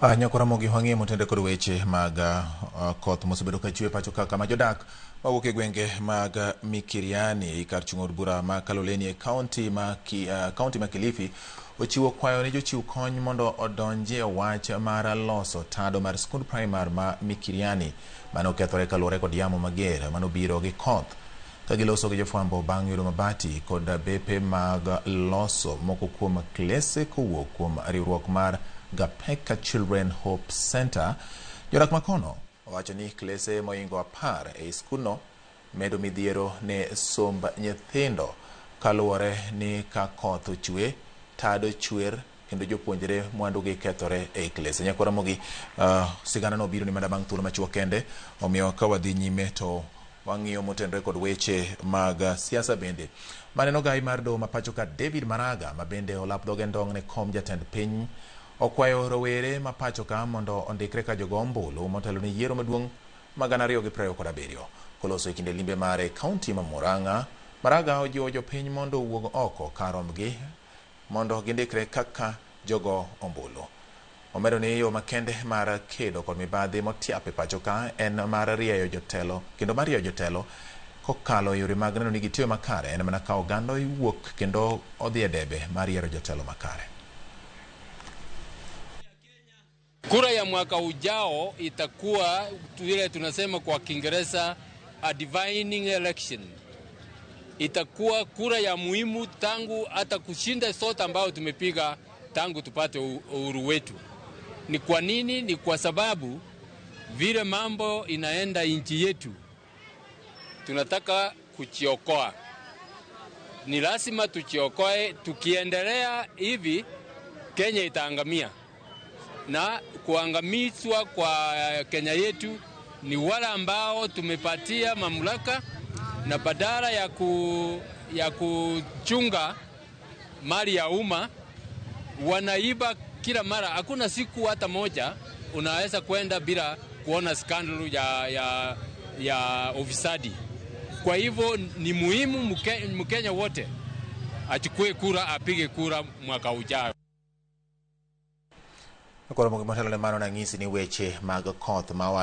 Nyako Ramogi wang'iyo motenore kod weche mag koth mosebedo ka chwe pacho ka kama jodak mawuok e gwenge mag Mikiriani ei kar chung' od bura ma Kaloleni e kaunti ma Kilifi ochiwo kwayo ne jochiw kony mondo odonjie wach mar loso tado mar skund primar ma Mikiriani mane okethore kaluwore kod yamo mager manobiro gi koth. Ka giloso gi jofwambo bang' yudo mabati kod bepe mag loso moko kuom klese kowuok kuom riwruok mar Gapeka Children Hope Center, jodak makono owacho ni klese mohingo 10 ei skundno medo midhiero ne somb nyithindo kaluwore ni ka koth ochwe, tado chwer kendo jopuonjre mwandugi kethore ei klese. Nyako Ramogi, sigana no biro ni mana bang' thuolo machuok kende, omiyo ka wadhi nyime to wang'iyo motenore kod weche mag siasa bende. Maneno gai mar doho ma pacho ka David Maraga ma bende olap dhoge ndong' ne kom jatend piny okwayo rowere ma pacho ka mondo ondikre ka jogo ombulu motelo ne yiero maduong' ma 2027. Koloso e kinde limbe mare e kaunti ma Murang'a, Maraga ojiwo jopiny mondo owuog oko kar rombgi mondo gindikre kaka jogo ombulu. Omedo ni yo makende mar kedo kod mibadhi motiap e pacho ka en mar rieyo jotelo kendo mar rieyo jotelo kokalo e yore mag neno ni gitiyo makare en mana ka oganda owuok kendo odhi e debe mar yiero jotelo makare. Kura ya mwaka ujao itakuwa vile tunasema kwa Kiingereza a defining election. Itakuwa kura ya muhimu tangu hata kushinda sote ambao tumepiga tangu tupate uhuru wetu. Ni kwa nini? Ni kwa sababu vile mambo inaenda nchi yetu, tunataka kujiokoa. Ni lazima tujiokoe. Tukiendelea hivi, Kenya itaangamia, na kuangamizwa kwa Kenya yetu ni wale ambao tumepatia mamlaka, na badala ya kuchunga mali ya umma wanaiba kila mara. Hakuna siku hata moja unaweza kwenda bila kuona scandal ya ufisadi. Kwa hivyo ni muhimu Mkenya wote achukue kura, apige kura mwaka ujao. Koro motelo ne mano nang'isi ni weche mag koth ma